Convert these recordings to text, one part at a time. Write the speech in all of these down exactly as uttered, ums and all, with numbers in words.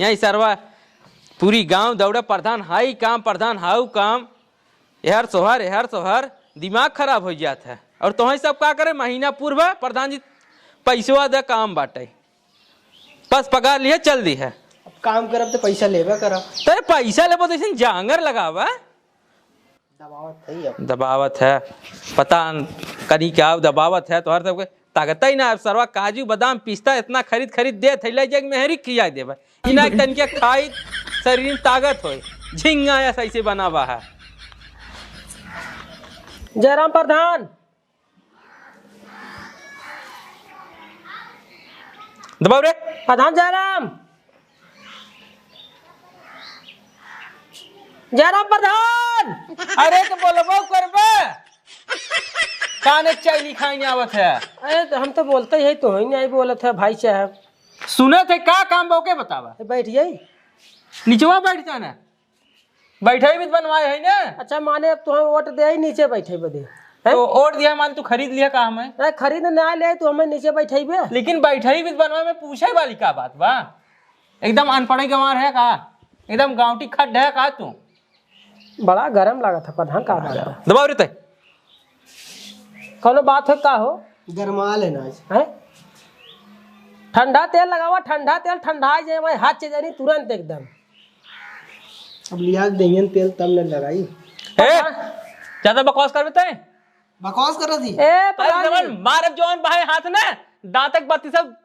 यही सरवा पूरी गांव दौड़े, "प्रधान हाई काम, प्रधान हाउ काम।" एहर सोहर, एहर सोहर, दिमाग खराब होइ जात है। और तोहई सब का करे, महीना पूर्व प्रधान जी पैसवा दे, काम बाटे, बस पगार लिए चल दी है। अब काम करब तो पैसा लेबे करब। तेरे पैसा लेबो तो ऐसे जांगर लगावा। दबावत है अब। दबावत है, पता न कनी क्या दबावत है, तोहर सबके ताकत ही ना। अब सरवा काजू, बादाम, पिस्ता इतना खरीद खरीद देत है, ले जाके मेहरी खिया देबे। इना तनिके खाई, शरीर में ताकत होए। झिंगा ऐसा ऐसे बनावा है। जयराम प्रधान। दबाओ रे। प्रधान जयराम। जयराम प्रधान। अरे तो बोलबो करबे। काने चैली खाइने आवत है। अरे तो हम तो बोलते ही तो ही नहीं बोलत है भाई साहब। सुनत है का काम बा ओके बतावा। ए, बैठ जाई। निचवा बैठ जाना। बैठे भी बनवाए है ना। अच्छा, माने अब तुहें वोट दे ही नीचे बैठे बदे, हैं? तो वोट दिया मान तू खरीद लिया का हमें? अरे खरीद ना ले, तू हमें नीचे बैठेबे। लेकिन बैठे भी बनवाए में पूछे वाली का बात बा? एकदम अनपढ़ गंवार है का? एकदम गांवटी खड्ड है का तू? बड़ा गरम लागत है प्रधान, का बात है? दबाओ रे तय। कौनो बात है का हो? गरमाल है ना आज। हैं? ठंडा तेल लगावा, ठंडा तेल ठंडा जाए, मैं हाथ से जानी तुरंत एकदम। अब लिया के दहियन तेल तब न लगाई। ए, ज्यादा बकवास करबे तय? बकवास कर रही। ए, अरे प्रधान जी। जवन मारब जवन बाहे हाथ ना, दांत के बत्ती सब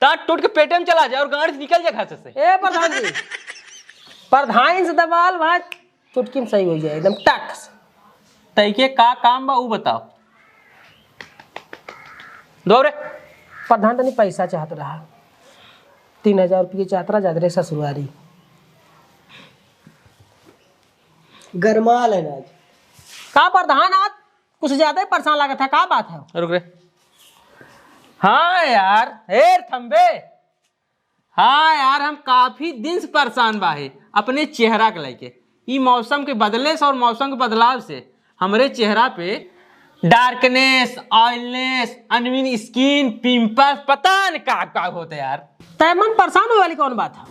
दांत टूट के पेटे में चला जाए और गांड से निकल जाए खांसे से। ए प्रधान जी, प्रधान से दबाल भाई, चुटकी में सही हो जाए एकदम टक से। तई के का काम बा ऊ बताओ। दो रे। प्रधान तनी पैसा चाहत रहा, तीन हजार रुपये चाहत रहा, जात रहे ससुरारी। गरमाल है ना आज। का प्रधान आज कुछ ज्यादा ही परेशान लागत है, का बात है? रुक रे। हाँ यार, हेर थंबे। हाँ यार, हम काफी दिन से परेशान बाहे अपने चेहरा के लेके। ई मौसम के बदले से और मौसम के बदलाव से हमरे चेहरा पे darkness, oiliness, uneven skin, pimples, पता न का का होते यार। तय मन परेशान होए वाली कौन बात है?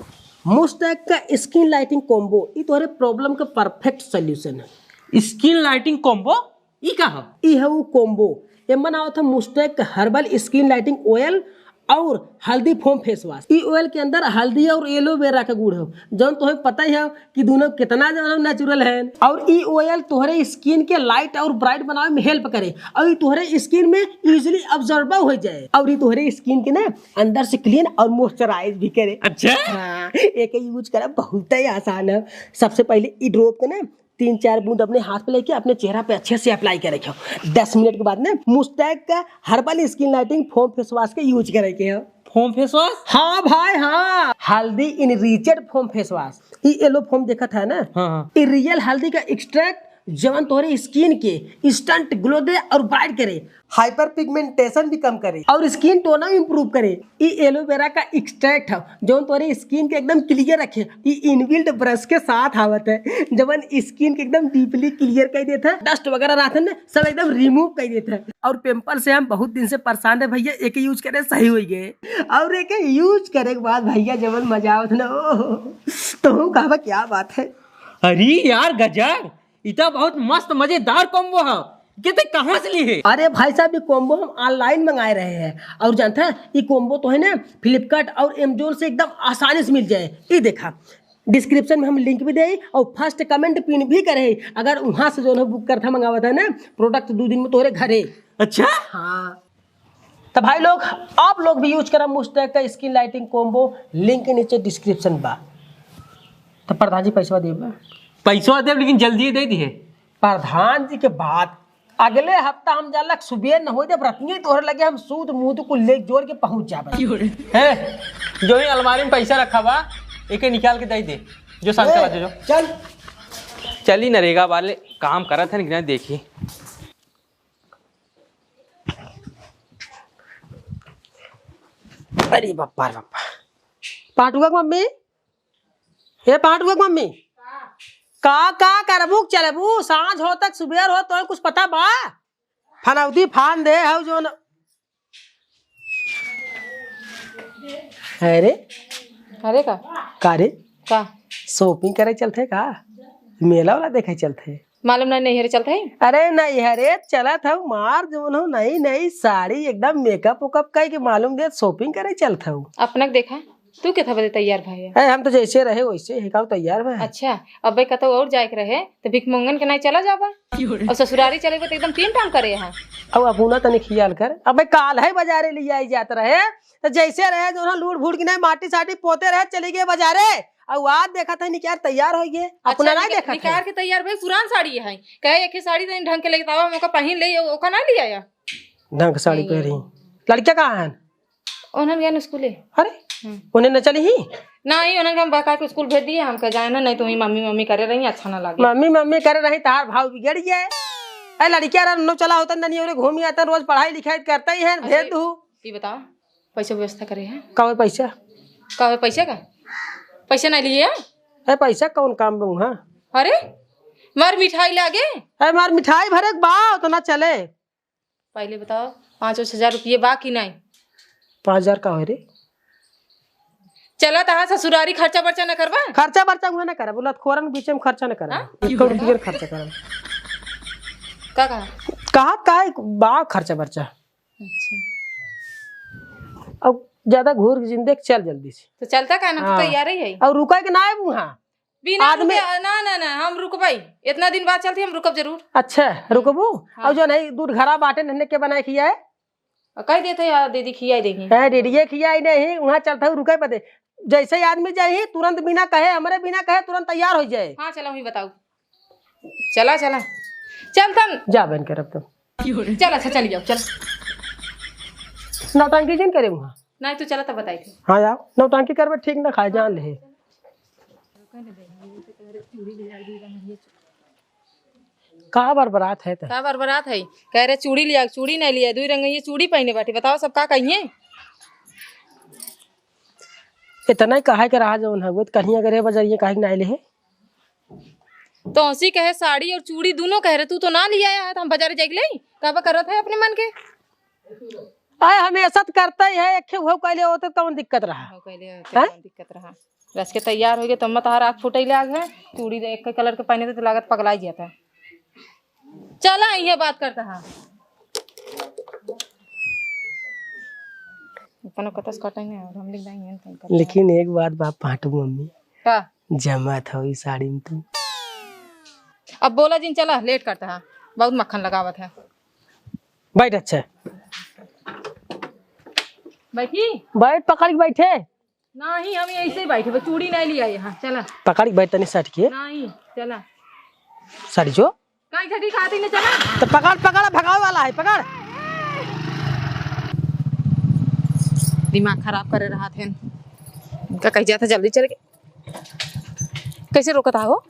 मुस्टैक का स्किन लाइटिंग कॉम्बो, ई तोहरे प्रॉब्लम का परफेक्ट सॉल्यूशन है। Skin lighting combo? ई का ह? ई है वो कॉम्बो। एमन आवत है मुस्टैक हर्बल स्किन लाइटिंग ऑयल और हल्दी फोम फेस वॉश। ई ऑयल के अंदर हल्दी और एलोवेरा का गुण है, जौन तोहे पता ही है कि दोनों कितना ज्यादा नेचुरल है। और ई ऑयल तोहरे स्किन के लाइट और ब्राइट बनावे में हेल्प करे और ई तोहरे स्किन में इजीली अब्जॉर्ब हो जाए और ई तोहरे स्किन के ना अंदर से क्लीन और मॉइस्चराइज भी करे। अच्छा? हाँ, एके यूज करे बहुत ही आसान है। सबसे पहले ई ड्रॉप के ना तीन चार बूंद अपने हाथ पे लेके अपने चेहरा पे अच्छे से अप्लाई करे रखो। दस मिनट के बाद ना मुस्टैक का herbal skin lighting foam face wash के यूज करे के हो। Foam face wash? हाँ भाई, हाँ, हल्दी इनरिचड फोम फेस वॉश। ई येलो फोम देखत है ना? हाँ, हाँ। ई रियल हल्दी का एक्सट्रैक्ट, जवन तोहरे स्किन के इंस्टेंट ग्लो दे और ब्राइट करे, हाइपर पिगमेंटेशन भी कम करे और स्किन टोन इम्प्रूव करे। ई एलोवेरा का एक्सट्रैक्ट है, जवन तोहरे स्किन के एकदम क्लियर रखे। ई इनबिल्ट ब्रश के साथ आवत है, जवन स्किन के एकदम डीपली क्लियर कर देता है, डस्ट वगैरह रहता है ना, सब एकदम रिमूव कर देता है। और पिंपल से हम बहुत दिन से परेशान है भैया, एके यूज करे सही हो गए। और एके यूज करे के बाद भैया जवन मजा आवत ना, ओह, तो हूँ कहबा क्या बात है। अरे यार गजब, ई तो बहुत मस्त मजेदार कॉम्बो है। के ते कहाँ से ली है? अरे भाई साहब, ये कॉम्बो हम ऑनलाइन मंगाए रहे हैं। और जानता है, ये कॉम्बो तो है ना, फ्लिपकार्ट और अमेजोन से एकदम आसानी से मिल जाए। ये देखा, डिस्क्रिप्शन में हम लिंक भी दे और फर्स्ट कमेंट पिन भी करे। अगर वहाँ से जो है बुक करता, मंगावत है ना, प्रोडक्ट दो दिन में तोरे घरे। अच्छा? हाँ। तो भाई लोग, आप लोग भी यूज करा मुस्टैक का स्किन लाइटिंग कॉम्बो, लिंक नीचे डिस्क्रिप्शन बा। तो प्रधान जी पैसवा देबा? पैसवा देब, लेकिन जल्दी दे दिए। प्रधान जी के बात, अगले हफ्ता हम जालक सुबह न हो जब रतिये तोहरे लगे हम सूद मूद को ले जोड़ के पहुंच जाबे। हे, जो ही अलमारी में पैसा रखा बा, एके निकाल के दे दे। जो शांत ए, करा, जो, जो। चल। चली नरेगा वाले काम करत है कि ना, देखी। अरे बाप्पा रे बाप्पा। पांडुआ के मम्मी, हे पांडुआ के मम्मी, का, का करबू, चलबू? सांझ हो तक सुबेर हो, तो कुछ पता बा? फनौती फान दे हौ जो न। अरे, अरे का? अरे, का? Shopping करे चलथे का? मेला वाला देखे चलथे? मालूम नहीं, नैहरे चलत है? अरे नैहरे चलत हऊ, मार जौन हो, नई नई साड़ी, एकदम makeup वेकअप कई के मालूम देत shopping करे चलत हऊ। अपना के देखा, तू के था बदे तैयार भय? अरे हम तो जैसे रहे वैसे ही, का तैयार भय? अच्छा, अबे कतौ और जाए के रहे तो भिखमंगन के नाई चला जाबा, और ससुरारी चले तो एकदम टीम टाम करे यहाँ। अब अपना तनी खियाल कर, अबे काल है बाजारे ले आई जात रहे, तो जैसे रहे जो ना लूट फूट के नाई माटी साटी पोते रहे, चली गए बाजारे। अउ आज देखत है निकार तैयार होइ गए, अपना अच्छा, ना निका-, देखत है। निकार के तैयार भई, पुरान साड़ी है, कहे एक ही साड़ी तनी ढंग के लेके आवा, हम ओका पहिन ले, ओका ना ले आया। ढंग के साड़ी नहीं पहरी। आया। लड़किया कहाँ है? उन्हन गए न स्कूले। अरे, हम्म। उन्हन न चली ही? नहीं, उन्हन के हम बहका के स्कूल भेज दिए, हम कह जाए ना, नहीं तो वही मम्मी मम्मी करे रही, अच्छा ना लागे। मम्मी मम्मी करे रही, तार भाव बिगड़ गए। ए लड़किया रह नो चला होता, ननी ओरे घूमी आता, रोज पढ़ाई लिखाई करता ही है, भेज अच्छा, दू। ये बताओ, पैसा व्यवस्था करे है? का होए पैसा? का होए पैसा का? पैसा नहीं लिए? अरे पैसा कौन काम में हुआ? अरे, मार मिठाई लागे। अरे मार मिठाई भरे के बा, उतना चले। पहले बताओ, पाँच उस हजार रुपये बा कि नहीं? पाँच हजार का होए रे? चला तहा ससुरारी खर्चा बर्चा न करबा? खर्चा बर्चा हुआ ना करब, बोला खोरन बीच में खर्चा न करब। हाँ? एक रुपये खर्चा करब। का कहा? कहा का है, बा खर्चा बर्चा। अच्छा। अब ज्यादा घूर के जिन देख, चल जल्दी से। तो चलता का ना, तू हाँ। तैयार ही है। और रुका के ना आए वहाँ। बिना आदमी रुके, ना, ना, ना, हम रुकबई। इतना दिन बाद चलती, हम रुकब जरूर। अच्छा, रुकबू? हाँ। और जो नहीं, दूध घरा बाटे, नन्हे के बनाए खिया है? और कह देते यार, दीदी खिया ही देंगे। है, दीदी, ये खिया ही नहीं, वहाँ चलता हूँ, रुके पते। जैसे ही आदमी जाए ही, तुरंत बिना कहे, हमरे बिना कहे, तुरंत तैयार हो जाए। हाँ, चला, वहीं बताओ। चला, चला। चल तन। जा बहन करब तुम। चल, अच्छा, चल जाओ, चल। नौटंकी जिन करे वहाँ। नहीं, तू चला, तब बताई थी। हाँ यार, नौटंकी करबे ठीक ना खाए, जान ले। का बरबरात है त? का बरबरात है? कह रहे चूड़ी लिया, चूड़ी नहीं लिया, दुई रंग ये चूड़ी पहने बाटे, बताओ सब का कहिए? इतना ही कहे के रहा जौन है, वो तो कहीं अगर है बजाइए, काहे के नहीं ले है? तो हंसी कहे साड़ी और चूड़ी दोनों कह रहे, तू तो ना लिया है, तो हम बाजारे जाके ले, कहबा करत है अपने मन के। आए हमेशा तो करता ही है, एक वो कहले होते कौन दिक्कत रहा? हो कहले होते हैं? कौन दिक्कत रहा? रस के तैयार हो गए, तो मत हर आँख फुटई लाग है, चूड़ी एक के कलर के पहने थे तो लागत पगलाई जाता। चला, ये बात करता है। इतना कतस कटेंगे और हम लिख देंगे, इनका कतस। लेकिन एक बात बाप पाटू मम्मी। का? जमात हो ई साड़ी में तू। अब बोला जिन, चला, लेट करता है, बहुत मक्खन लगावत है। बैठ, अच्छा। बैठी? बैठ, पकड़ के बैठे। नहीं, हम ऐसे ही बैठे, बस चूड़ी नहीं लिया यहाँ, चला। पकड़ के बैठ तनी सट के। नहीं, चला। सट जो। काहे झगड़ी खाती ने चला? तो पकड़, पकड़, भगावे वाला है, पकड़। दिमाग खराब करे रहा थे। इनका कही जाता जल्दी चल के। कैसे रोकता हो?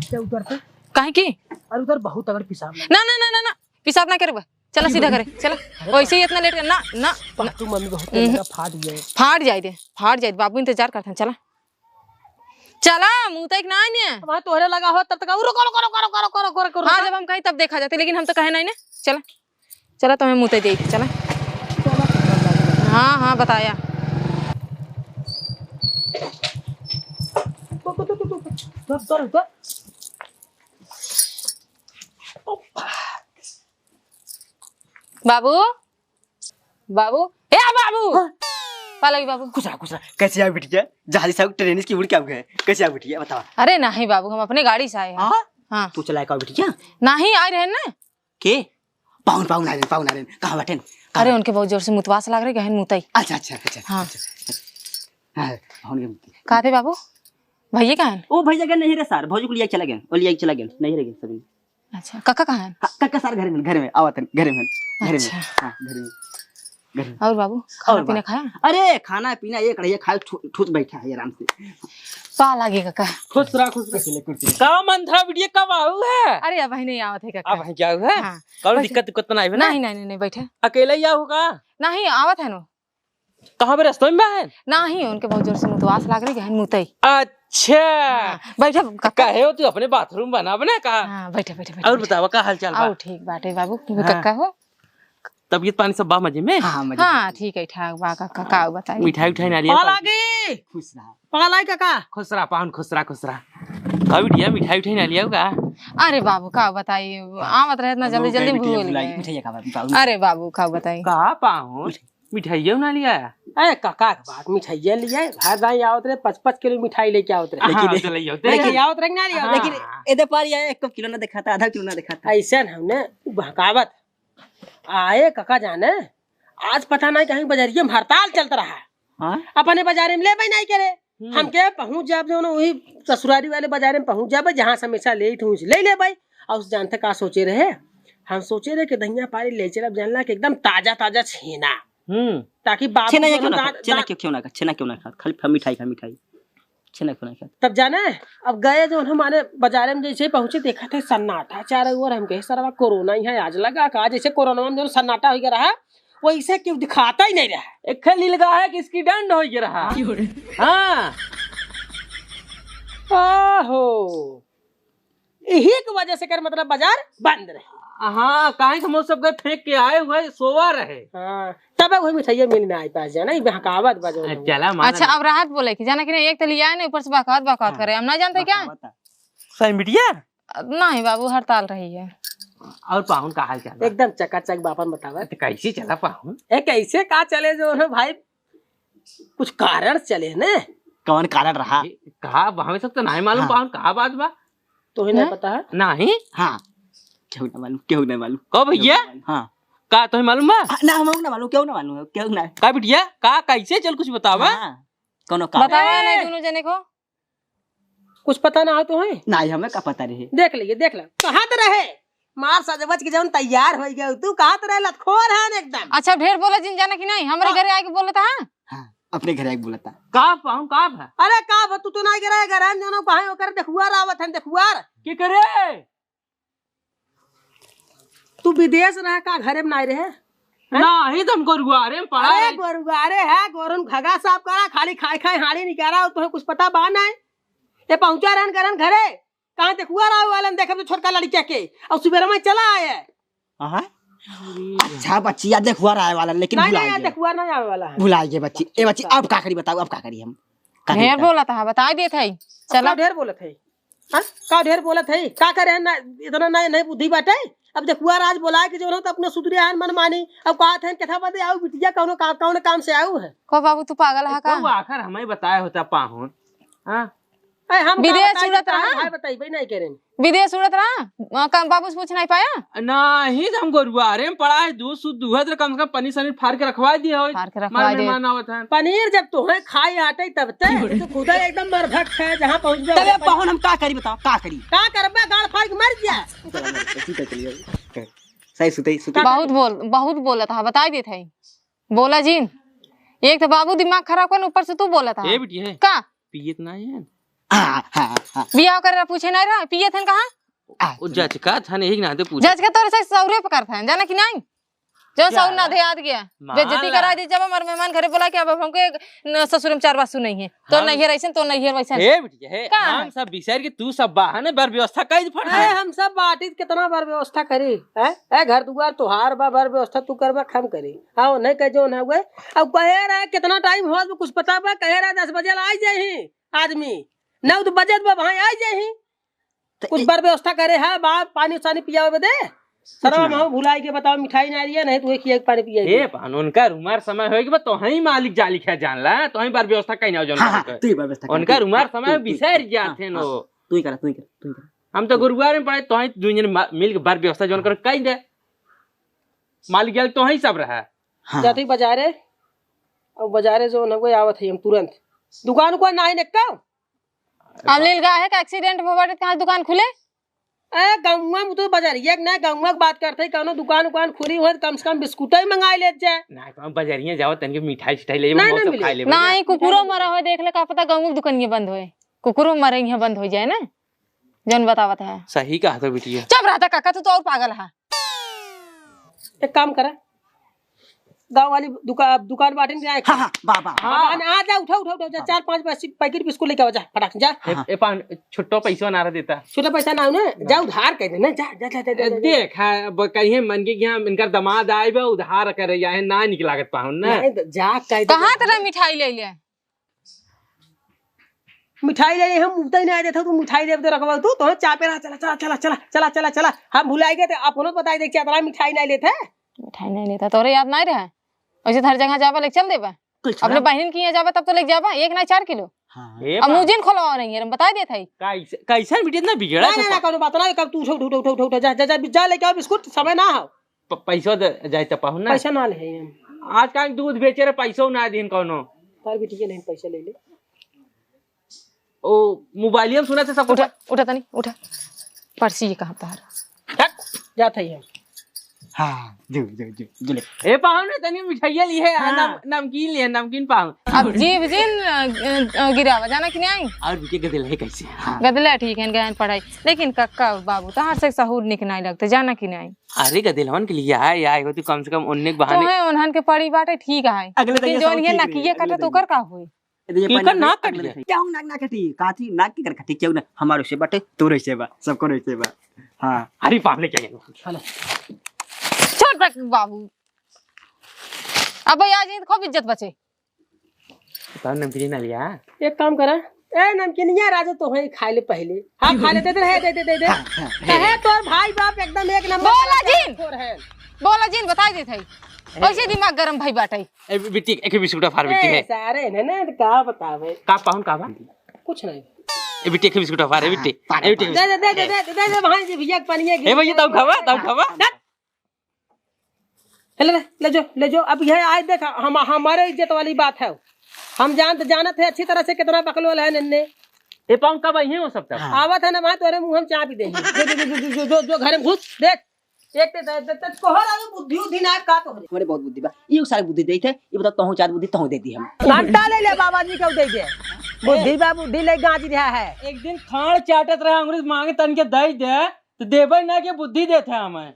क्या उधर पे? काहे की? अरे उधर बहुत तगड़ पेशाब लगा। ना, ना, ना, ना, ना। पेशाब ना करे बा। चला सीधा करे, चला। अरे वैसे ही इतना लेट कर, ना, ना, ना। तू मम्मी बहुत हम्म। लगा, फाट गया। फाट जाए दे, फाट जाए दे। बाबू इंतजार करते हैं, चला। चला, मुँह तक ना आने। वहाँ तोहरे लगा हो तब तक, रुको, रुको, रुको। हाँ, जब हम कहीं तब देखा जाते, लेकिन हम तो कहे नहीं ना। चला, चला, तुम्हें मुँह तक दे, चला। हाँ, हाँ, बताया। तो, तो, तो, तो, तो, तो, तो, तो। बाबू, बाबू, ए बाबू! हाँ। पा लगी बाबू। खुश रहा, खुश रहा। कैसे आओ बिटिया? जहाज से आओ, ट्रेन की उड़ के आओ गए? कैसे आओ बिटिया, बताओ। अरे नहीं बाबू, हम अपने गाड़ी से आए हैं। हाँ? हाँ। तू चलाए का बिटिया? नहीं, आए रहे ना। के? पाहुन, पाहुन आ रहे, पाहुन आ रहे। कहाँ बैठे? कहाँ अरे बैठे? उनके बहुत जोर से मुतवास लाग रहे, गहन मुतई। अच्छा, अच्छा, अच्छा, हाँ। अच्छा, अच्छा। हाँ, पाहुन के मुतई। कहाँ थे बाबू? भैया कहाँ हैं? ओ भैया गए नहीं रे सर, भौजी को लिया चला गए, वो लिया चला गए, नहीं रे सभी। अच्छा, काका कहाँ हैं? हाँ, काका सारे घर में, घर में, आवत हैं, घर में, घर में। अच्छा। हाँ, घर में, घर में। और बाबू, खाना और पीना बा-, खाया? अरे, खाना पीना एक रहिए, खाए ठू-, ठूस बैठा है आराम से। पा लागे काका। खुश रहा, खुश रहा। कुर्सी ले, कुर्सी ले। का मंथरा बिटिया कब आऊ है? अरे, अब नहीं आवत है काका। अब है क्या हुआ? हाँ। कौन बैठे। दिक्कत उक्कत तो नहीं है ना? नहीं, नहीं, नहीं, नहीं, बैठे। अकेला ही आऊ का? नहीं, आवत है नो। कहाँ पे, रस्तों में बा है? नाही, उनके बहुत जोर से मुतवास लाग रही है, मुतई। अच्छा। हाँ, बैठा, काका। कहे हो तू अपने बाथरूम बनावे ना का? हाँ, बैठा, बैठा, बैठा, और बैठा। बतावा, का हाल चाल बा? आओ, ठीक बाटे बाबू, तू हाँ। काका हो? तबियत पानी सब बा मजे में? हाँ, हाँ, मजे में। हाँ, ठीक है, ठाक बा, का, का, का बताई? मिठाई उठाई ना लिया? पाला की? खुश रहा। पाला का, का? खुश रहा, पाहुन, खुश रहा, खुश रहा। का बिटिया, मिठाई उठाई ना लिया का? अरे बाबू, का बताई, आवत रहे इतना जल्दी, जल्दी भूल गए। मिठाई का बात, बाबू। अरे बाबू, का बताई? का पाहुन? मिठाइया ना लिया? अरे काका के बात, मिठाइया लिया, हर दाई आवत रहे, पाँच पाँच किलो मिठाई लेके आवत रहे। हाँ, लेकिन चले जाओ, लेकिन लेके आवत रहे कि ना लिया? हाँ। लेकिन एदे पार ये एक किलो ना दिखाता, आधा किलो ना दिखाता। ऐसे न हमने बहकावत आए काका जाने, आज पता नहीं कहीं बजरिये में हड़ताल चलत रहा। हाँ? अपने बजारे में लेबे नहीं करे। हम्म। हमके पहुँच जाब जो ना वही ससुरारी वाले बजारे में पहुँच जाबे, जहाँ से हमेशा लेत हूँ, ले लेबे। और उस जानते का सोचे रहे? हम सोचे रहे कि दहिया पारी ले चलब, जानला कि एकदम ताजा ताजा छेना। हम्म। ताकि बाबू छेना या दोनों क्यों ना दांत, खा? छेना दांत क्यों, क्यों ना खा? छेना क्यों ना खा? खाली फा-, मिठाई खा, मिठाई। छेना क्यों ना खा? तब जाने, अब गए जो हम माने बजारे में जैसे पहुँचे, देखा थे सन्नाटा चारों ओर। हम कहे, "सरवा कोरोना यहाँ आज लगा का?" जैसे कोरोना में जो सन्नाटा हो गया रहा, वैसे क्यों दिखाता ही नहीं रहा। एक लीलगाय है कि इसकी डंड हो गया रहा। हाँ। आहो। यही के वजह से कर मतलब बाजार बंद रहे। हाँ, काहे कि हम सब गए फेंक के आए हुए सोवा रहे। हाँ, तब वही मिठाइया मिल ना आई पास जाना, ये बहकावत बा जो। चला, मान अच्छा, अब राहत बोले कि जाना कि नहीं, एक तो लिया है ना, ऊपर से बहकावत, बहकावत हाँ। करे, हम ना जानते क्या? बहकावत है। सही बिटिया? नहीं बाबू, हड़ताल रही है। और पाहुन का हाल चाल बा? एकदम चकाचक बा, अपन बतावा। तो कैसे चला पाहुन? ए, कैसे का चले जो है भाई? कुछ कारण चले ने। कौन कारण रहा? ए, का बा, हमें सब तो नहीं मालूम हाँ। पाहुन, का बात बा? तो ही नहीं हाँ? पता है? नहीं। हाँ। केहू ना मालूम, केहू ना मालूम। कहो भैया? केहू ना मालूम। हाँ। का तो ही मालूम बा? हाँ, ना, हम ना मालूम, केहू ना मालूम, केहू ना। का बिटिया? का कैसे चल कुछ बतावा? हाँ। कौनो कारण? बतावा ए! नहीं दोनों जने को। कुछ पता ना हो तो है? नहीं, हमें का पता रहे। देख लिए, देख ले। कहाँ तो रहे? मार सजबज के जौन तैयार हो गए, तू कहाँ तो रहे? लतखोर है एकदम। अच्छा, ढेर बोला जिन जाना कि नहीं? हमरे हाँ। घरे आके बोलता है? हाँ, अपने घरे आके बोलता। का पाऊँ, का भा? अरे का भा, तू तो नहीं गिरा घर है, जौन कहाँ ओकर देखुआर आवत है, देखुआर। के करे? तू विदेश रहे का, घरे में नाई रहे? हैं? नाही, तो हम गोरुआरे में पड़ा अरे रहे। गोरुआरे है, गोरुन घगा साफ करा, खाली खाए खाए हाड़ी निकारा, और तुम्हें कुछ पता बा नहीं। ये पहुंचा रहन करन घरे, कहाँ देखुआ रहा वालन, देखे तो छोटका लड़किया के, और सुबेर में चला आए। हाँ? अच्छा बच्ची, याद देखुआ रहा वाला, लेकिन नहीं, भुला नहीं, याद गया। देखुआ नहीं आवे वाला है। भुला गए बच्ची। ए बच्ची, अब का करी बताओ, अब का करी हम? का ढेर करी? बोलत है, बताई देत है। चला। का ढेर बोलत है? हाँ? का ढेर बोलत है? का करे है ना, इतना नए नए बुद्धि बाटे? अब देखुआ राज बोला के जो ना तो अपने सुधरे आन मन मानी। अब कहत है, "कथा बदे आऊ बिटिया, कौनो का-, कौन काम से आऊ है?" को बाबू, तू पागल है का? तो आखिर हमें बताए होता पाहुन। हाँ? अरे हम का विदेश बताई, उड़त तार रहा? भाई बताई, भाई नहीं करें। विदेश उड़त रहा? वहाँ का बाबू से पूछ नहीं पाया? नहीं, तो हम गोरुआरे में पड़ा है, दूध शुद्ध दुहत रहे, कम से कम पनीर सनीर फाड़ के रखवा दिए हो। फाड़ के रखवा मार दे। मेहमान आवत है। पनीर जब तोहे खाए आटे तब ते, तू खुदा एकदम मरभट है, जहाँ पहुँच गए तबे वहाँ पाहुन हम का करी बताओ, का करी? का करबे, गाड़ फाड़ के मर जा। चलो, चलो, चलो, चलो, चलो। सही सुते, सुते। बहुत बोल, बहुत बोलत है, बताई देत है। बोला जिन। एक तो बाबू दिमाग खराब कर, ऊपर से तू बोलत है। ए बिटिया, है। का? पियत ना है। हाँ, हाँ, हाँ। बियाह करे पूछे नहीं रहा, पियत है कहाँ? आ, वो जचका था नहीं, ना दे पूछे। जचका तोरे से सौरे पे करत है, जाना कि नहीं? जो क्या सौर ना है? दे याद गया। मान बेइज्जती ला। करा दी जब हमारे मेहमान घरे बोला कि अब हमके न, ससुर में चार बात सुनई है। तो हम नहीं है ऐसन, तो नहीं है वैसन। ए बिटिया, हे, का हम है? सब बिचार के तू सब बहाने बर व्यवस्था कई फट अरे है। हम सब बाटी कितना बर व्यवस्था करी, हैं? ए घर दुआर तोहार बा, बर व्यवस्था तू करबा, हम करी। हाँ, नहीं कह जो ना हुए। अब कहे रहा कितना टाइम हो, कुछ पता बा, कहे रहा दस बजे ला आई जाही आदमी, नौ तो बजत बा भाई आई जाही। तो कुछ ई बर व्यवस्था करे है बाप, पानी सानी पियावे बदे। सरवा नहीं। माहू भुलाई के बताओ, मिठाई ना रही है, नहीं तो एक ही एक पानी पियाई ए, दे। पान, उनका रुमार समय होए के बाद तो ही मालिक जालिक है, जान ला, तो ही बर व्यवस्था कहीं ना हो, जौन हाँ, हाँ, करके। तू ही बर व्यवस्था कर, उनका तू, रुमार हाँ, समय तू, तू, बिसर हाँ, जाते हैं हाँ, वो। तू ही करा, तू ही करा, तू ही करा। हम तो गुरुवार में पड़े, तो ही दुनिया में मा-, मिल के बर व्यवस्था जौन कर कहीं दे। मालिक जालिक तो ही सब रहा। हाँ। जाते ही बाजारे, अब बाजारे जो न कोई आवत है, हम तुरंत दुकान को ना ही निकल। अब लील गा है का एक्सीडेंट हो बाटे, कहाँ दुकान खुले? ए, गौवा में तो बजरिया के ना, गौवा के बात करते ही, कौनो दुकान उकान खुली हो, कम से कम बिस्कुट ही मंगाई लेत जाए। ना, तो हम बजरिया जाओ, तनिक मिठाई सिठाई ले, नहीं, मौसम नहीं खा मिले। लेबे ना, ना। ये कुकुरो मरा हो, देख ले, का पता गौवा के दुकानिया बंद होए, कुकुरो मरे यहाँ बंद हो जाए ना, जौन बतावत है। सही कहा तो बिटिया। चुप रहता काका, तू तो और पागल है। एक काम करा, गाँव वाली दुका-, दुकान बाटे ना, हाँ, हाँ, बा, बा, बा। हाँ, आ जा, उठा, उठा, उठा, जा, हाँ। चार पाँच पैस-, पैकेट बिस्कुट लेके आवा, जा, फटाक से, जा। ए, हाँ। ए, पान, छुट्टो पैसो ना रह देता। छुट्टा पैसा ना हो ना, जा उधार कह दे ना, जा, जा, जा, जा, जा, ए, जा। देख, हाँ, अब कहिए मन के कि हम इनकर दामाद आए बा, उधार करे जाए, ना निक लागत पाहुन ना। नहीं, जा कह दे। कहाँ तरह मिठाई ले ले? मिठाई ले ले, हम मुफ्त ही नहीं देता, तू मिठाई दे दे रखवा तू, तो चापे रहा, चला, चला, चला। हम भुलाई गए थे, अपनो बताई दे, चतरा मिठाई नहीं लेते। मिठाई नहीं लेता, तोरे याद नहीं रहे? वैसे हर जगह जाबा, लेके चल देबा। कुछ अपने ना। बहन की यहाँ जाबा, तब तो लेके जाबा, एक ना चार किलो। हाँ। ए अब बा। मुजिन खोलवा नहीं है, हम बता देत हई। कैसे, कैसन बिटिया इतना बिगड़ा ना, है ना, ना, पा- कोनो बात ना, कब तू उठो, उठो, उठो, उठो, उठो, जा, जा, जा, जा, लेके आओ बिस्कुट, समय ना हो। प-, पैसो दे, जाए त पाहुन ना। पैसा ना ले हम। आज काल दूध बेचे रहे, पैसो ना दीन कोनो। तार बिटिया नहीं, पैसा ले ले। ओ, मोबाइलिया में सुना थे सबको उठा, प- उठा तनी, उठा। पर्सी ये कहाँ तार? हट, जात है हम। हाँ, जो, जो, जो, जो ले। ए पाहुन, तनी मिठाइया ली है, हाँ। नम-, नमकीन ली है, नमकीन पाहुन। अब जीव जिन, अ, अ, गिरावा, जाना कि नहीं? और रुके गदल है कैसे? हाँ। गदला ठीक है, गए हैं पढ़ाई। लेकिन कक्का बाबू, तहार से सहूर निक नहीं लगते, जाना कि नहीं? अरे गदेलवन के लिए आए, आए हो तू कम से कम उन्ने के तो बहाने। है, उन्हन के पड़ी बाटे, ठीक है। अगले लेकिन दिन जो सब ये ठीक रहे, नकिया अगले कटा तो दिन। कर का हुई? ये तो ये केकर पानी नाक अगले, कट अगले गया? दिन। क्या हूँ नाक ना कटी? काची नाक की कर कटी? क्यों ना? हमारे से बाटे, तोरे से बा, सबको रे से बा। हाँ। अरे पाहुन लेके आइए। हेलो। छोड़ तक बाबू। अब भैया जी खूब इज्जत बचे। तो नमकीन ना लिया? एक काम करा, ए नमकीनिया राजू तो है, खा ले पहले। हाँ, खा ले, दे दे, दे दे, दे दे। हाँ, हाँ, कहे तोर भाई बाप एकदम एक नंबर बोला का जिन। खोर है। बोला जिन, बताई देत है। ए। ऐसे दिमाग गरम भाई बाटे। ए, बिट्टी, एक बिस्कुट फार बिट्टी ए, है। सारे ने ना, तो का बतावे? का पाहुन का बा? कुछ नहीं। ए, बिट्टी, एक बिस्कुट फार, ए, बिट्टी। हाँ, ए, बिट्टी। दे दे, दे दे, दे दे, दे दे, भाई जी, भैया के पानी है, ए, भैया, तब खावा, तब खावा। दे। ले, ले, ले जो, ले जो। अब यह आज देख, हम, हमारे इज्जत वाली बात है। हम जानत, जानत है अच्छी तरह से कितना बकलोल है नन्ने। ए, पाहुन कब आई हैं वो सब तब? हाँ। आवत है ना, वहाँ तोरे मुँह हम चाप ही देंगे। जो, जो, जो, जो, जो, जो, जो घर में घुस, देख। एक ते, ते, ते, ते, तोहर आगे बुद्धि उद्धि ना का तोहरे? हमरे बहुत बुद्धि बा। ये सारी बुद्धि देते, ये बता, तोहू चार बुद्धि तोहू दे दी हम। घंटा ले ले बाबा जी के दे दे। बुद्धि बा, बुद्धि ले गाज रहा है। एक दिन खाड़ चाटत रहा, अंग्रेज मांगे तन के दे दे। तो देबे ना के बुद्धि देत है हमें।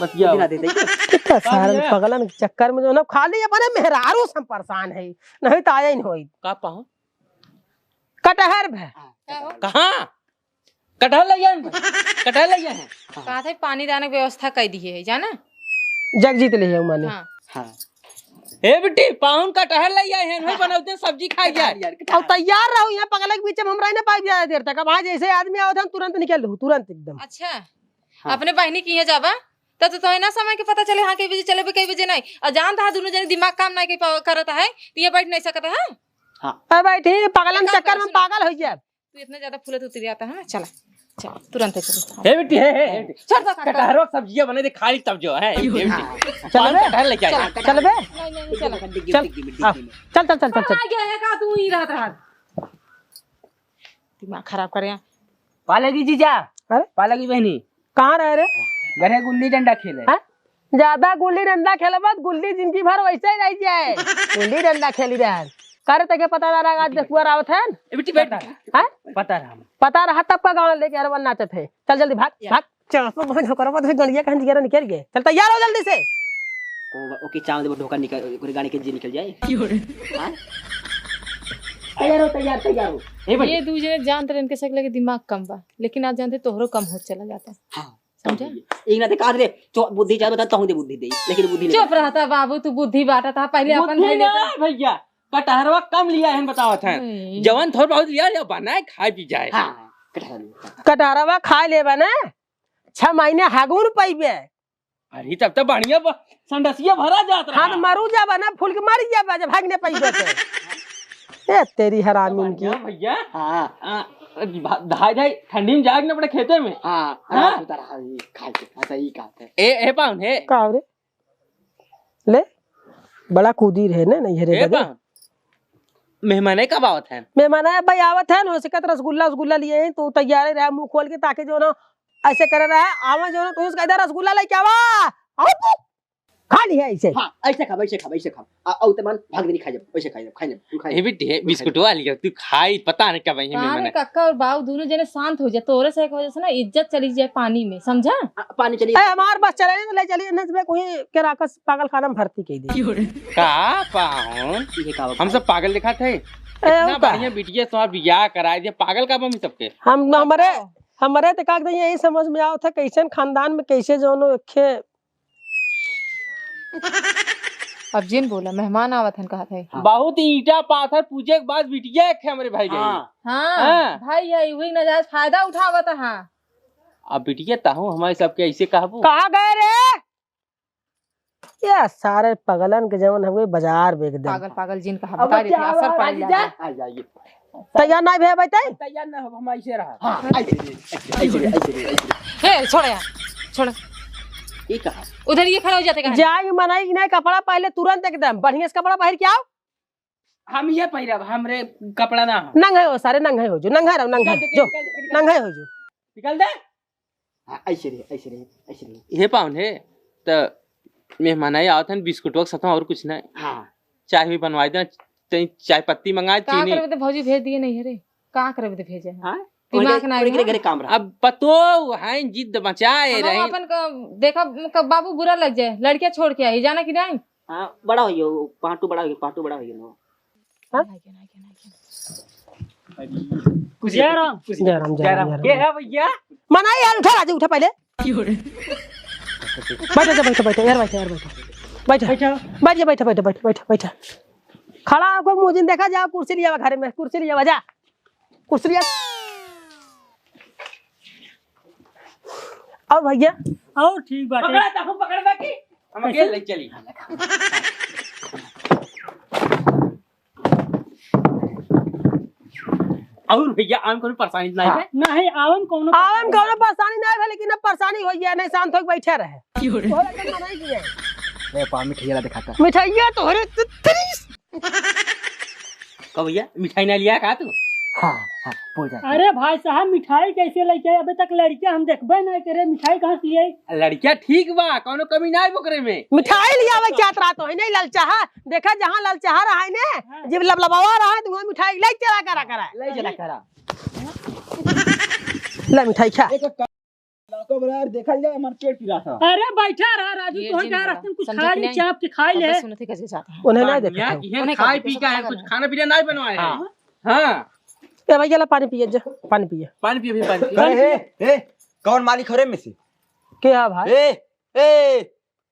बतिया। बुद्धि ना देते। कितना सारन पगलन के चक्कर में जो ना खाली अपने मेहरारू से हम परेशान है, नहीं तो आया ही नहीं होई। का पाहुन? कटहर भे। का हो? कहाँ? कटहर ले आए हैं। कटहर ले आए हैं। कहा था पानी दाने की व्यवस्था कर दी है, जाना? जग जीत ले है माने। हाँ। हाँ। ए बिट्टी, पाहुन कटहर ले आए हैं, वही बनौते सब्जी खाई जाए। यार, और तैयार रहो, यहाँ पगला के बीच में हम रह ना पाई ज्यादा देर तक। अब हाँ जैसे आदमी आवत हम तुरंत निकल रहू, तुरंत एकदम। अच्छा, हाँ। अपने बहिनी की यहाँ जाबा, तब तो तोहे ना समय के पता चले, हाँ, कई बजे चले बे, कई बजे नहीं। और जानता है, दोनों जने दिमाग काम नहीं के पा-, करता है, तो ये बैठ नहीं सकता है। हाँ। अब बैठी, पगलन एक काम चक्कर करो, में सुनो। पागल हो जाए। तू इतना ज्यादा फूलत उतरी आता है ना, चला, चला, तुरंत चलो। हे बिट्टी, हे, हे, हे। छोड़ दो, काका। कटहरो सब्जिया बने दे, खा ली तब जो है, हे बिट्टी। चल बे। कटहर लेके आए। चल, चल बे। नहीं, नहीं, नहीं, चला। चल, चल, चल, चल, चल। आ गया है का तू ही रहत रहत। दिमाग खराब करे हैं। पालगी जीजा, अरे? पालगी बहनी। कहाँ रहे रे? घरे गुल्ली डंडा खेले। हाँ? ज्यादा गुल्ली डंडा खेलबा त गुल्ली जिंदगी भर वैसे ही रह जाए। गुल्ली डंडा खेली रहे। करे तके पता ना रहा आज देखुआ रावत है। ए बिट्टी बैठ। हाँ? पता रहा। पता रहा तब का गाँव लेके अरवन नाचत है। चल जल्दी भाग, या। भाग। चल, तो बहुत ढोकर, बहुत गड़िया कहीं जिगरा निकल गए। चल तैयार हो जल्दी से। ओ, ओके, चांद वो ढोकर निकल, ओकरे गाड़ी के जी निकल जाए। क्यों रे? हाँ? तैयार हो, तैयार, तैयार हो। ए भाई। ये दू जने जानत रहे, इनके शक लगे दिमाग कम बा, लेकिन आज जानते तोहरो कम होत चला जाता। हाँ। समझा? एक ना ते कहा दे, तो बुद्धि चाहे बता, तहूँ दे बुद्धि दे, लेकिन बुद्धि नहीं चुप बता। रहता बाबू, तू बुद्धि बांटा था, पहले अपन बुद्धि भाई ना, लेके भैया, कटहरवा कम लिया है, बतावत है। नहीं। जवन थोड़ बहुत लिया, लिया, बनाए, खाए, पी जाए। हाँ, कटहर। कटहरवा खाए ले बना, छह महीने हागुन पइबे। अरे, तब तो बढ़िया ब-, संडसिया भरा जात रहा। हाँ, तो मरू जाबा ना, फूल के मर जाबा, जब भाग नहीं पइबे तो। ए, तेरी हरामी बढ़िया की। भैया। हाँ। आ, भा-, धाई, धाई, ठंडी में जाए के ना पड़े खेते में। हाँ, हाँ? रात होता रहा, ये खाए के, अच्छा, ये कहा थे। ए, ए, पाहुन, हे। का हो रे? ले, बड़ा कूदी रहे ना, नहीं, हेरे ए, बदे। पाहुन, मेहमान है, कब आवत है? मेहमान है, भाई, आवत है ना, हो सकत रसगुल्ला, रसगुल्ला लिए हैं, तो तैयार रहा, मुंह खोल के, ताकि जो ना, ऐसे करे रहे, आवे जो ना, तो उसका इधर रसगुल्ला लेके आवा, आओ तू। खा लिहे ऐसे। हाँ, ऐसे खाब, ऐसे खाब, ऐसे खाब। आ, आ, उते मन भाग देनी, खा जाब, ऐसे खा जाब, खा जाब, तू खा ए जाब। बेटी, हे, तू खा बिस्कुटवा जाब। लिया, तू खाई, पता नहीं कब आई है कहाँ रे मेहमान। कक्का और बाऊ दोनों जने शांत हो जा, तोरे से एक वजह से ना इज्जत चली जाए पानी में, समझा? आ, पानी चली ए, हमार बस चले तो ले चली, नहीं तो मैं कोई के राकस पागल खाना में भर्ती कर दी। का पाहुन? ये का हम सब पागल दिखात है? ए, इतना का? बढ़िया बिटिया तुम्हार बियाह कराए दिया, पागल का बम सबके? हम, हमरे, हमरे तो का यही समझ में आवत है, कैसन खानदान में कैसे जौनो एखे अब जिन बोला, मेहमान आवत हन कहत है। हाँ। बहुत ईंटा पाथर पूजे के बाद बिटिया एक है हमरे भाई गई। हाँ। हाँ, हाँ। भाई है, वही नाजायज फायदा उठावत है। अब बिटिया ताहू हमारे सबके ऐसे कहबू? कहाँ गए रे? ये सारे पगलन के जवन हवे बाजार बेच दे। पागल, पागल जिन कहा, अब बता रही थी, क्या असर हुआ, पड़ने आज जा? लगा। आ जाइए। तैयार नहीं भैया, बैठे? तैयार ना हो, हम ऐसे रहा। हाँ, ऐसे रहे, ऐसे रहे, ऐसे रहे, ऐसे रहे। ए, छोड़ यार, छोड़। ये कहा? उधर ये खड़ा हो जाते कहाँ? जाए मनाई कि नहीं, कपड़ा पहले तुरंत एकदम बढ़िया से कपड़ा पहन के आओ। हम ये पहिरब, हमरे कपड़ा ना हो। नंगे हो सारे, नंगे हो जो, नंगे रहो, नंगे निकाल दे, जो, निकाल दे, निकाल दे। नंगे हो जो। निकाल दे। हाँ, ऐसे रहे, ऐसे रहे, ऐसे रहे। हे पाहुन हे, त मेहमान आई आवत हन, बिस्कुटवा के साथ और कुछ नहीं। हाँ। चाय भी बनवाई दे, तनी चाय पत्ती मंगाए, का चीनी। करबे त भौजी भेज दिए नहीं है रे, का करबे त भेजे है? हाँ? दिमाग उनके, ना उनके है। घरे काम रहा। अब पतो है जिद मचाए हम रहे। अपन क-, देखा क-, बाबू बुरा लग जाए, लड़किया छोड़ के आई, जाना कि नहीं? हाँ, बड़ा हो गया, पांटू बड़ा हो गया, पांटू बड़ा हो गया ना। हाँ? जय राम। जय राम, जय राम, जय राम। के है भैया? मनाई यार, उठा राजू, उठा पहले। बैठो, बैठो, बैठो, यार, बैठो, यार, बैठो। बैठो। बैठो। बैठ जा, बैठो, बैठो, बैठो, बैठो, बैठो। खड़ा होकर मुँह जिन देखा जाओ, कुर्सी लिया घर में, कुर्सी लिया जा। कुर्सी लिया। और भैया? और ठीक बाटे। पकड़ा, ताहू पकड़ बाकी। हम कैसे? अकेले ले चली। और भैया, आवन कौनो परेशानी नहीं है? नहीं, आवन कौनो आवन परेशानी कौनो नहीं। परेशानी नहीं है, लेकिन अब परेशानी हो गया, नहीं शांत होके बैठे रहे। क्यों रे? तोहरे के मनाई किया। ए, पा मिठाइया ला दिखाता। मिठाइया तोहरे त-, तेरी। का भैया, मिठाई ना लिया का तू? हाँ, हाँ, बोल जा। अरे भाई साहब, मिठाई कैसे लेके आए? अबे तक लड़किया हम देखबे नहीं करे, मिठाई कहाँ से लिए? लड़किया ठीक बा, कौनो कमी ना है ओकरे में। मिठाई लियावे चाहत रहा तो है नहीं ललचाहा। देखा जहाँ ललचाहा रहा है ने, हाँ। जब लबलबावा रहा है तो वहाँ मिठाई ले चला करा करा। ले चला करा। ले मिठाई खा। एक लड़का बोला, "यार, देखा जाए, हमार पेट पिरात है।" अरे, बैठा रहा, राजू, ये तोहन जिन कहा बोला, रास्ते में कुछ समझा खा कि ले, नहीं? चाप के खाई ले। सुनत ही कैसे जाता है। उन्हें नहीं पानिया देखा की है, उन्हें खाई पी का है, कुछ खाना पीना नहीं बनवाए हैं। हाँ। हाँ। ए भाई, चला पानी पिए, जा, पानी पिए। पानी पिए, पानी पिए। कहे, ए, ए, कौन मालिक हो रे में से? के है भाई? ए, ए,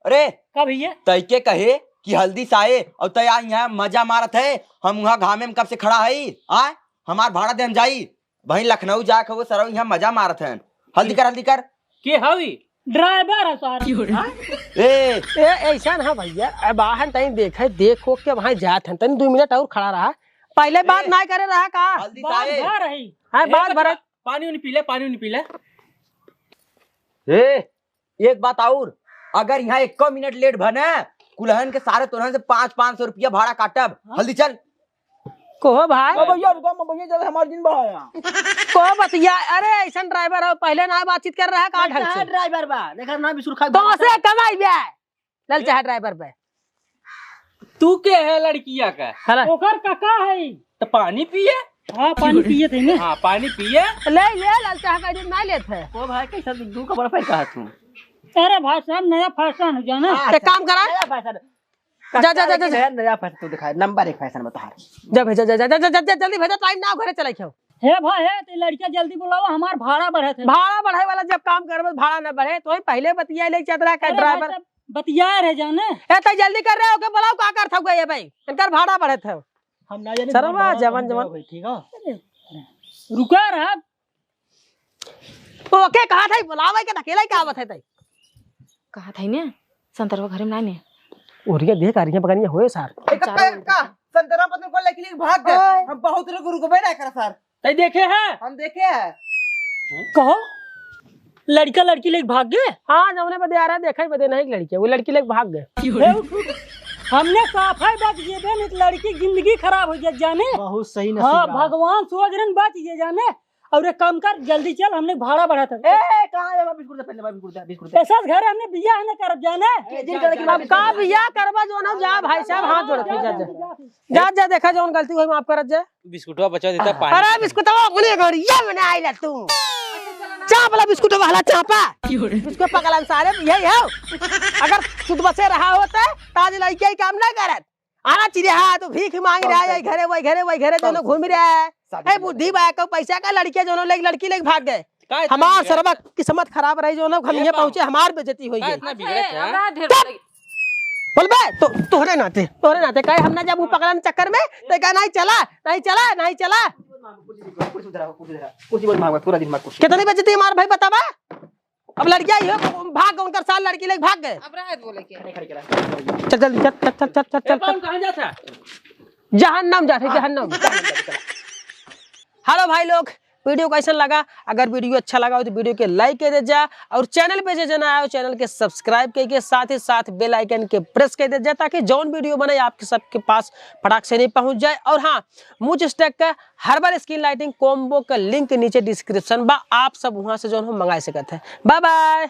अरे, का भैया? तैके कहे कि हल्दी साए और तै आ यहाँ मजा मारत है, हम वहाँ घामे में कब से खड़ा है, आ? हमार भाड़ा दे हम जाई, वहीं लखनऊ जाके वो सरऊ यहाँ मजा मारत हैं। हल्दी कर, हल्दी कर। के हवी? ड्राइवर है सार। हाँ? ए। ए, ऐसा ना भैया, अब आहन तनी देखे, देख हो के वहाँ जात हैं, तनी दो मिनट और खड़ा रहा, पहले बात ए। ना करे रहा का? हल्दी बात साए। भर रही। हाँ, ए, बात बच्चा, भरत। पानी उनी पी ले, पानी उनी पी ले। ए, एक बात और, अगर यहाँ एको मिनट लेट भने, कुलहन के सारे तोरहन से पाँच, पाँच सौ रुपया भाड़ा काटब। हाँ? हल्दी चल। कोहो भाई? ओ भैया, रुको, मैं भैया, जल्दी हमार दिन बढ़ाया। कोहो बतिया, अरे, ऐसन ड्राइवर हो, पहले ना बातचीत कर रहा है, का ढंग से? ड्राइवर बा, देखा ना, बिसुर खा तो से कमाई बे, ललचाहा ड्राइवर बे। तू के है लड़किया का? हला। ओकर काका है। तो पानी पिए? हाँ, पानी पिए थे ना। हाँ, पानी पिए। ले, ले, ललचाहा का दिन ना लेत है। ओ भाई, कैसा दू, दू कपड़ा पहन कहा तू? अरे भाई साहब, नया फैशन है, जाना? हाँ, एक काम करा। नया फैशन। जा, जा, जा, जा, जा। नया, नया फैशन तू दिखाए, नंबर एक फैशन बता। जा, भेजा, जा, जा, जल्दी भेजा, टाइम ना हो, घरे चला क्यों? हे भाई, हे, ते लड़किया जल्दी बुलावा, हमार भाड़ा बढ़त है। भाड़ा बढ़े वाला जब काम करबे, भाड़ा ना बढ़े, तो ही पहले बतिया ले चतरा का अरे भाई ड्राइवर। साहब, बतिया रहे जाने। ए, तो जल्दी कर रहे हो, के बुलाओ, का करत हउ ये भाई? इनकर भाड़ा बढ़त है। हम ना जाने, सरवा, भाड़ा जवन, बढ़त जवन। है भाई, ठीक है? रुका रहा। ओके, कहा था, बुलावे के अकेला ही का आवत है तई? कहा था ने, संतरवा घरे में ना ने। ओरिया देख, आ रही है, पकड़िया होए सार। एक चारों का, ओर का, संतरा पत्थर को लेके, लेके भाग गए। ओए। हम बहुत लोग रुकबे ना कर सार। तई देखे हैं? हम देखे हैं। कहो, लड़का लड़की लेके भाग गए? हाँ, जौने बदे आ रहा है, देखा ही बदे नहीं लड़किया, वो लड़की लेके भाग गए। क्यों रे? हमने साफ है बात ये बे, नहीं तो लड़की जिंदगी खराब हो गया जाने। बहुत सही नसीब हाँ, रहा। भगवान सोच रहे बात ये जाने। और एक काम कर, जल्दी चल, हमने भाड़ा बढ़ा था। ए, कहाँ जाबा? बिस्कुट दे, पहले बा, बिस्कुट दे, बिस्कुट दे। ऐसा घर हमने बियाह न करब जाने। के दिन करे कि अब का बियाह करबा जो ना, जा भाई साहब, हाथ जोड़ के जा, जा। जा, जा, देखा जौन गलती होई माफ करत जा। बिस्कुटवा बचा देता पानी। अरे बिस्कुटवा अपने घड़िया में ना आइला तू। चाप ला बिस्कुटवा हला चापा। बिस्कुट पकलन सारे यही हो। अगर खुद बसे रहा होता, ताज लड़किया ही काम ना करत। आना चिड़िया, हाँ, तो भीख मांग रहा है, घरे वही घरे, वही घरे दोनों घूम रहा है। ए, बुद्धि बा, को पैसा का लड़किया दोनों लेके, लड़की लेके भाग गए। का इतना हमार बिगड़त सरवा है? किस्मत खराब रही, जो ना हम ये ये पहुंचे, पाऊ। हमार बेइज्जती होई का गई। इतना बिगड़त है? हमरा ढेर तब लगे। बोलबे, तो तोहरे नाते, तोहरे नाते, काहे हम ना जब वो पकड़न चक्कर में, तो कहा, "नहीं चला, नहीं चला, नहीं चला।" कुर्सी उधर आओ, कुर्सी उधर आओ, कुर्सी बहुत महंगा, पूरा दिन में कुर्सी। कितनी बेइज्जती हमार भाई बतावा? अब लड़किया ये भाग, उनकर साल लड़की लेके भाग गए। अब रहा है बोले के। खड़े, खड़े करा। चल, चल, चल, चल, चल, चल, ए, चल, पाउन, चल। कहाँ जाता है? जहन्नम जाते, जहन्नम। हेलो भाई लोग, वीडियो कैसन लगा? अगर वीडियो अच्छा लगा हो तो वीडियो के like कर दे जा, और चैनल पे जे जना आयो, चैनल के subscribe करके साथ ही साथ bell icon के press कर दे जा, ताकि जौन वीडियो बने आपके सबके पास फटाक से नहीं पहुंच जाए। और हाँ, मुझ स्टेक का herbal skin lighting combo का link नीचे description बा, आप सब वहाँ से जौन हो मंगा सकत है। Bye bye।